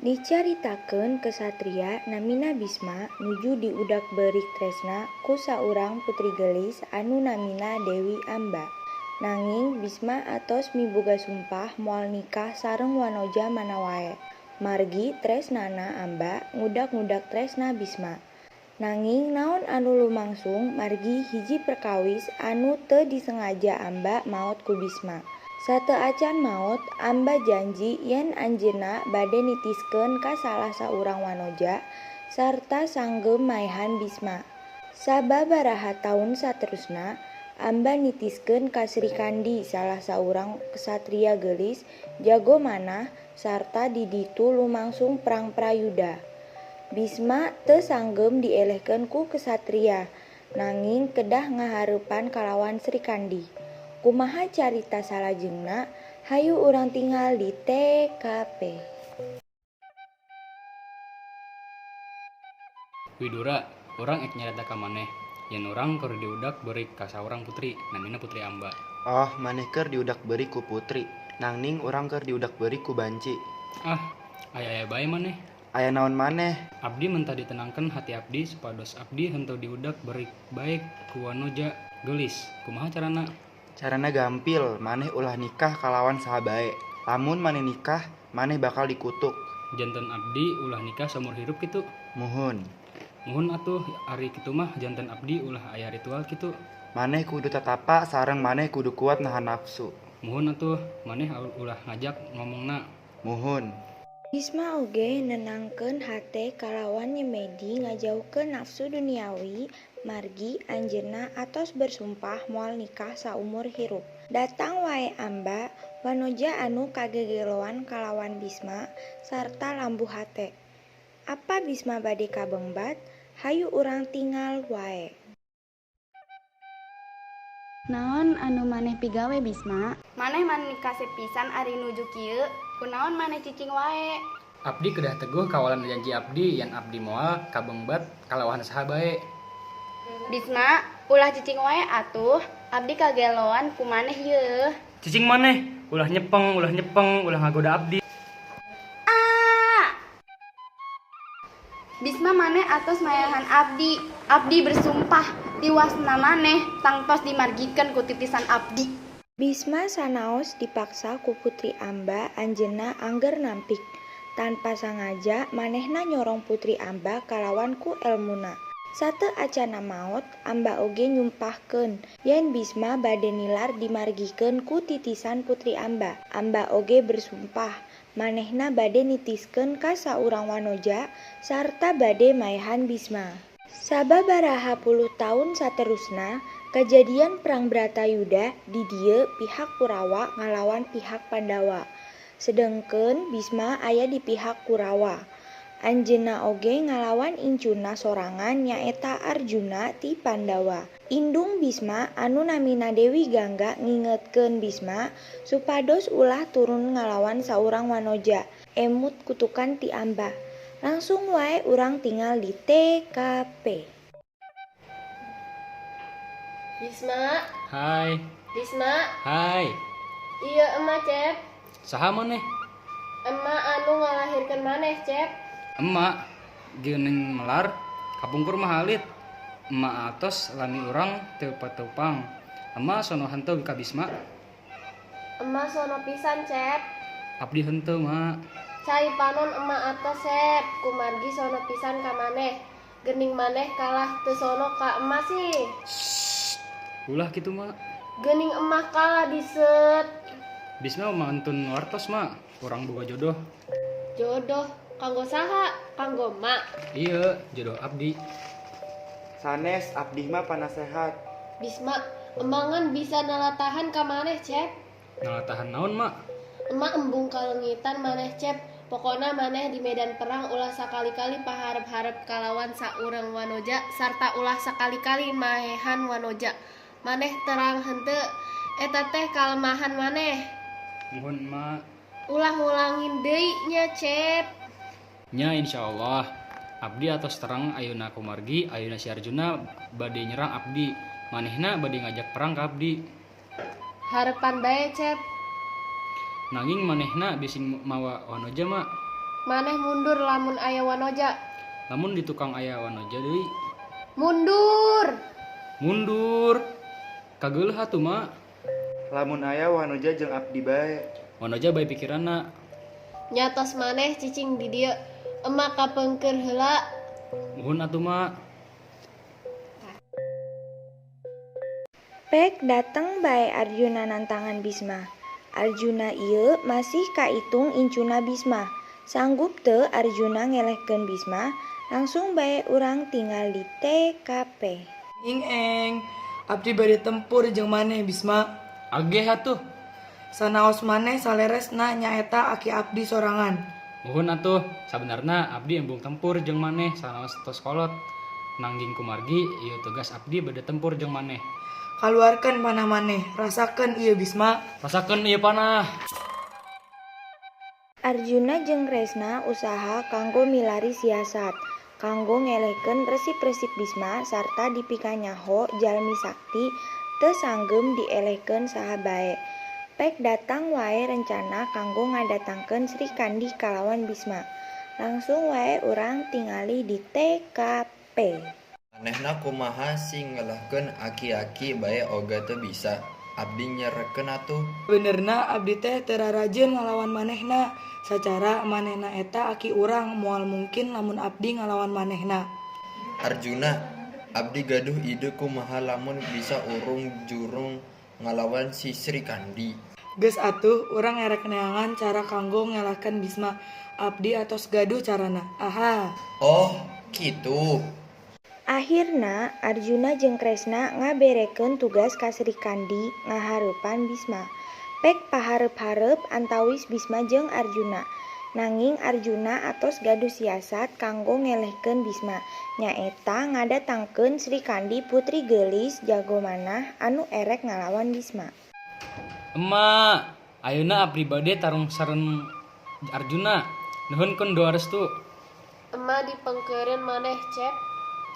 Dicaritakeun kesatria namina Bisma nuju diudak beurik tresna ku saurang putri geulis anu namina Dewi Amba. Nanging Bisma atos miboga sumpah moal nikah sareng wanoja mana wae. Margi tresnana Amba ngudak-ngudak tresna Bisma. Nanging naon anu lumangsung margi hiji perkawis anu teu disengaja Amba maot ku Bisma. Sateuacan maot, Amba janji yen anjeunna bade nitiskeun ka salah saurang wanoja sarta sanggeum maehan Bisma. Sababaraha taun saterusna, Amba nitiskeun ka Srikandi salah saurang ksatria geulis jago manah sarta di ditu lumangsung prang prayuda. Bisma teu sanggeum dielehkeun ku ksatria, nanging kedah ngahareupan kalawan Srikandi. Kumaha carita salajengna, hayu urang tingal di TKP. Widura, urang ek nyarita ka maneh yen urang keur diudak beurik ka saurang putri, namina Putri Amba. Oh, maneh keur diudak beurik ku putri, nanging urang keur diudak beurik ku banci. Ah, aya-aya bae maneh. Aya naon maneh? Abdi menta ditenangkeun hati abdi supados abdi henteu diudak beurik bae ku wanoja geulis. Kumaha carana? Carana gampil, maneh ulah nikah kalawan saha bae. Lamun maneh nikah, maneh bakal dikutuk. Janten abdi ulah nikah saumur hirup kitu? Muhun. Muhun atuh, ari kitu mah janten abdi ulah aya ritual kitu. Maneh kudu tatapa sareng maneh kudu kuat nahan nafsu. Muhun atuh, maneh ulah ngajak ngomongna. Muhun. Bisma oge nenangkeun hate kalawan nyemedi ngajauhkeun nafsu duniawi margi anjeunna atos bersumpah moal nikah saumur hirup. Datang wae Amba, wanoja anu kagegeloan kalawan Bisma sarta lambuh hate. Apa Bisma bade kabeungbat? Hayu urang tingal wae. Naon anu maneh pigawe Bisma? Maneh mani kasep pisan ari nuju kieu, kunaon maneh cicing wae? Abdi kedah teguh kawalan janji abdi yen abdi moal kabeungbat kalawan saha bae. Bisma, ulah cicing wae atuh, abdi kageloan ku maneh yeuh. Cicing maneh, ulah nyepeng, ulah nyepeng, ulah ngagoda abdi. Ah! Bisma maneh atos mayahan abdi, abdi bersumpah tiwasna maneh tangtos dimargikeun ku titisan abdi. Bisma sanaos dipaksa ku Putri Amba anjeunna angger nampik. Tanpa sangaja manehna nyorong Putri Amba kalawan ku elmuna. Sateuacanna maot, Amba oge nyumpahkeun yen Bisma bade nilar dimargikeun ku titisan Putri Amba. Amba oge bersumpah manehna bade nitiskeun ka saurang wanoja sarta bade maehan Bisma. Sababaraha puluh taun saterusna, kajadian Perang Bratayuda di dieu pihak Kurawa ngalawan pihak Pandawa. Sedengkeun Bisma aya di pihak Kurawa. Anjeunna oge ngalawan incuna sorangan nyaeta Arjuna ti Pandawa. Indung Bisma anu namina Dewi Gangga ngingetkeun Bisma supados ulah turun ngalawan saurang wanoja, emut kutukan ti Amba. Langsung wae urang tingal di TKP. Bisma. Hai. Bisma. Hai. Iya emak Cep. Saha maneh? Emak anu ngalahirkeun maneh Cep. Emak geuning melar kapungkur mah alit. Emak atos lami urang teu patupang. Emak sono henteu ka Bisma. Emak sono pisan Cep. Abdi henteu mak. Cai panon emak atos Sep, kumargi sono pisan ka maneh. Gening maneh kalah teu sono ka emak sih. Shhh, ulah kitu mak. Gening emak kalah diset. Bisma mah entun wartos mak, urang boga jodoh. Jodoh kanggo saha? Kanggo mak. Iya, jodoh abdi. Sanes abdi mah panasehat. Bisma, emangan bisa nalatahan ka maneh Cep. Nalatahan naon mak? Emak embung kalengitan maneh Cep. Pokona maneh di medan perang ulah sakali-kali paharep-harep kalawan saurang wanoja sarta ulah sakali-kali maehan wanoja. Maneh terang henteu eta teh kalemahan maneh. Muhun mak. Ulah ngulangin deui nya Cep. Nya insyaallah. Abdi atos terang ayeuna kumargi ayeuna si Arjuna bade nyerang abdi. Manehna bade ngajak perang ka abdi. Harepan bae Cep. Nanging manehna bisi mawa wanoja mak. Maneh mundur lamun aya wanoja. Lamun di tukang aya wanoja deui. Mundur. Mundur. Kageuleuh atuh Ma. Lamun aya wanoja jeung abdi bae. Wanoja bae pikiranna. Nya tos maneh cicing di dieu. Emak kapengker heula. Muhun atuh Ma. Pek dateng bae Arjuna nantangan Bisma. Arjuna ieu masih kaitung incuna Bisma. Sanggup teu Arjuna ngelehkeun Bisma? Langsung bae urang tingal di TKP. Ing eng, abdi bade tempur jeung maneh Bisma. Ageh atuh. Sanaos maneh saleresna nyaeta aki abdi sorangan. Muhun atuh, sabenarna abdi embung tempur jeung maneh sanaos tos kolot. Nanging kumargi ieu tugas abdi bade tempur jeung maneh. Kaluarkeun panah maneh, rasakeun ieu Bisma. Rasakeun ieu panah. Arjuna jeung Kresna usaha kanggo milari siasat, kanggo ngelehkeun resip-resip Bisma sarta dipikanyaho jalmi sakti teu sanggeum dielehkeun saha bae. Pek datang wae rencana kanggo ngadatangkeun Srikandi kalawan Bisma. Langsung wae urang tingali di TKP. Manehna kumaha sing ngelehkeun aki-aki bae oge teu bisa. Abdi nyerekeun atuh. Benerna abdi teh teu rarajeun ngalawan manehna. Sacara manehna eta aki urang moal mungkin lamun abdi ngalawan manehna. Arjuna, abdi gaduh ide kumaha lamun bisa urung jurung ngalawan si Srikandi. Geus atuh urang erek neangan cara kanggo ngelehkeun Bisma. Abdi atos gaduh carana. Aha. Oh, kitu. Akhirna Arjuna jeung Kresna ngaberekeun tugas ka Srikandi ngahareupan Bisma. Pek pahareup-hareup antawis Bisma jeung Arjuna. Nanging Arjuna atos gaduh siasat kanggo ngelehkeun Bisma, nyaeta ngadatangkeun Srikandi putri geulis jago manah anu erek ngalawan Bisma. Emak, ayeuna abdi bade tarung sareng Arjuna. Nuhunkeun doa restu. Emak dipengkeureun maneh, Cep.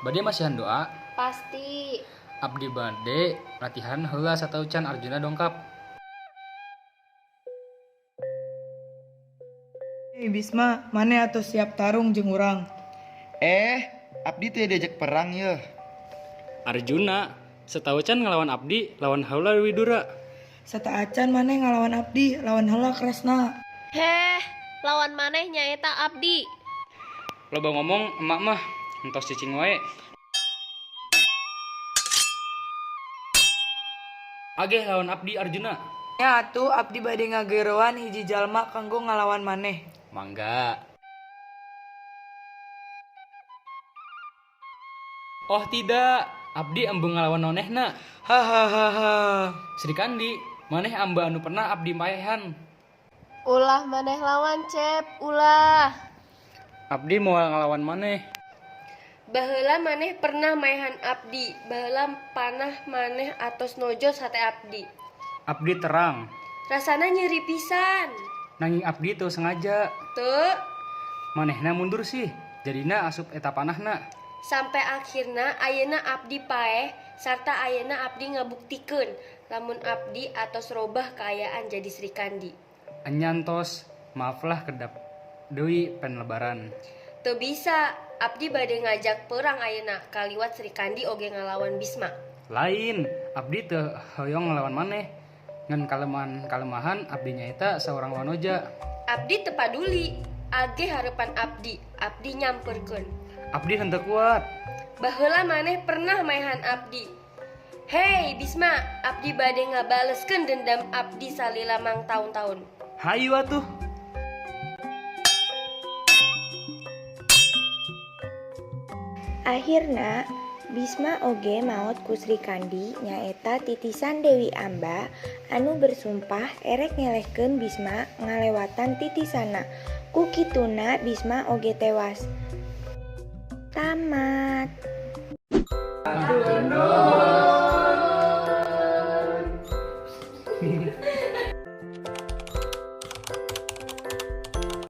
Bade masihan doa? Pasti. Abdi bade latihan heula sateuacan Arjuna dongkap. Hei Bisma, maneh atuh siap tarung jeung urang. Abdi teu diajak perang yeuh. Arjuna, sateuacan ngalawan abdi lawan heula Widura. Sateuacan maneh ngalawan abdi lawan heula Kresna. Heh, lawan maneh nyaeta abdi. Loba ngomong emak mah entos cicing wae. Ageh lawan abdi Arjuna. Nya atuh abdi bade ngageroan hiji jalma kanggo ngalawan maneh. Mangga. Oh tidak, abdi embung ngalawan nonehna. Hahaha. Srikandi, maneh amba anu pernah abdi maehan. Ulah maneh lawan, Cep, ulah. Abdi moal ngalawan maneh. Baheula maneh pernah maehan abdi, baheula panah maneh atos nojos hate abdi. Abdi terang. Rasana nyeri pisan. Nanging abdi teu sengaja. Teu. Manehna mundur sih, jadina asup eta panahna. Sampai akhirna ayeuna abdi paeh sarta ayeuna abdi ngabuktikeun lamun abdi atos robah kaayaan jadi Srikandi. Enyantos, maaflah kedap deui pen lebaran. Teu bisa, abdi bade ngajak perang ayeuna kaliwat Srikandi oge ngalawan Bisma. Lain, abdi teu hoyong ngalawan maneh. Ngan kalemahan abdi nyaeta saurang wanoja. Abdi teu paduli, age hareupan abdi, abdi nyamperkeun. Abdi henteu kuat. Baheula maneh pernah maehan abdi. Hei Bisma, abdi bade ngabaleskeun dendam abdi salila mang taun-taun. Hayu atuh. Akhirna Bisma oge maot ku Srikandi nyaeta titisan Dewi Amba anu bersumpah erek ngelehkeun Bisma ngalewatan titisana. Ku kituna Bisma oge tewas. Tamat.